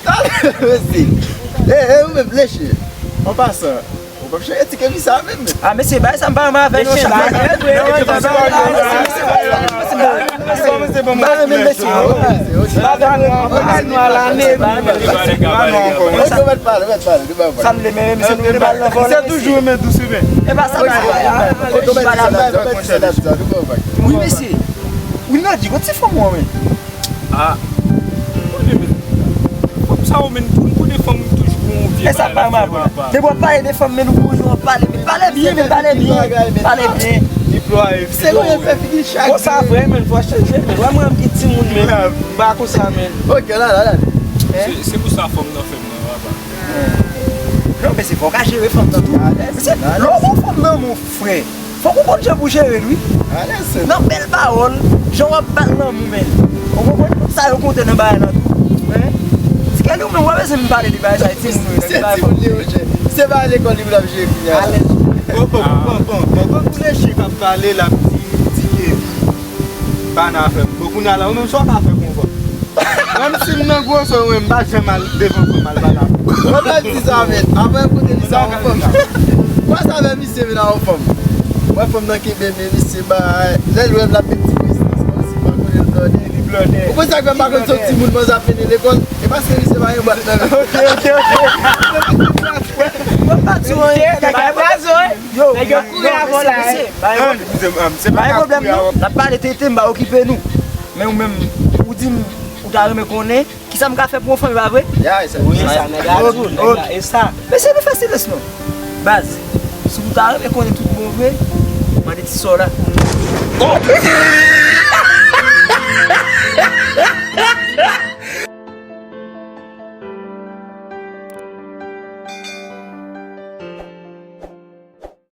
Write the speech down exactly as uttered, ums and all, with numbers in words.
Talè, mesye. E, e, ou menm, leche. An pasan, ou p ap chanje ti kemi sa menm. A, mesye, bay sa m pa renmen avè l, non, mesye, chak bay, m pa renmen, mesye. M pa renmen, mesye. Ok, mèt pale, mèt pale, nou bay vag. Sa m vle, men, mesye, nou vle ba l nan vòlè, mesye. Toujou renmen dous imen. E pa sa, mesye. Ok, mèt pale, mèt pale, mèt pale, nou bay vag. Wi, mesye. Wi, Nadji, kote ti fanm ou an, men? Ah. Kote men? Fanm sa yo, men, tout kote fanm toujou gon vye bagay la fè papa. Depi w ap pale de fanm, men, ou kouri w ap pale, men pale byen, men pale byen. Pale byen. Deplwaye. Se konn fè figi chak. Konsa vre, men, fò chanje, men. Wè mwen, m ki timoun, men. M pa konsa, men. Ok, la, la, la. Se, se pou sa fanm nan fè m nan, papa. Non, men se fò w ka jere fanm nan tou. Se, lè w gon fanm nan, mon frè. Fòk ou konn jan pou jere l, wi. Nan bèl pawòl, jan w ap ba l lanmou, men. Ou konprann? Tout sa yo konte nan bagay lan tou. Ti Kelly, ou menm, w pa bezwen m pale de bagay sa, e timoun yo, nan bagay fanm. Se timoun li, monchè. Se bagay lekòl li pou l ap jere kounye a. Alèz. Bon, bon, bon, bon, bon, bon, pou leche k ap pale, l ap di, di Kelly. Pa nan afè m. Bon, kounye a la, ou menm, sa w ka fè konsa. Menm si m nan gwosè, mwen, m pa janm al devan fanm al pale avè l. Mwen pa di sa, men. Apre, kote li sa, yon fanm. Kwa sa fè misye vin a yon fanm. Mwen, fanm nan kenbe men misye bay. Lè l wè m, l ap met ti distans, kòmsi m pa konnen l blòde. Li blòde. Ou konn sa k fè m pa konn si yon timoun manzè ap mennen lekòl? E paske misye pa gen bwat nan men. Ok, ok, ok. Mwen pa di w anyen. Yo, nèg yo kouri avè w la, wi. Bay pwoblèm, non. N ap pale tete, m pa okipe nou. Men ou menm, ou di m, ou ta renmen konnen kisa m ka fè pou yon fanm, e pa vre? Ya, e sa. Wi, e sa, nèg la di w, nèg la, e sa. Mesye, nou fè silans, non. Baz, si w ta renmen konnen tout bon vre, mande ti sè w la.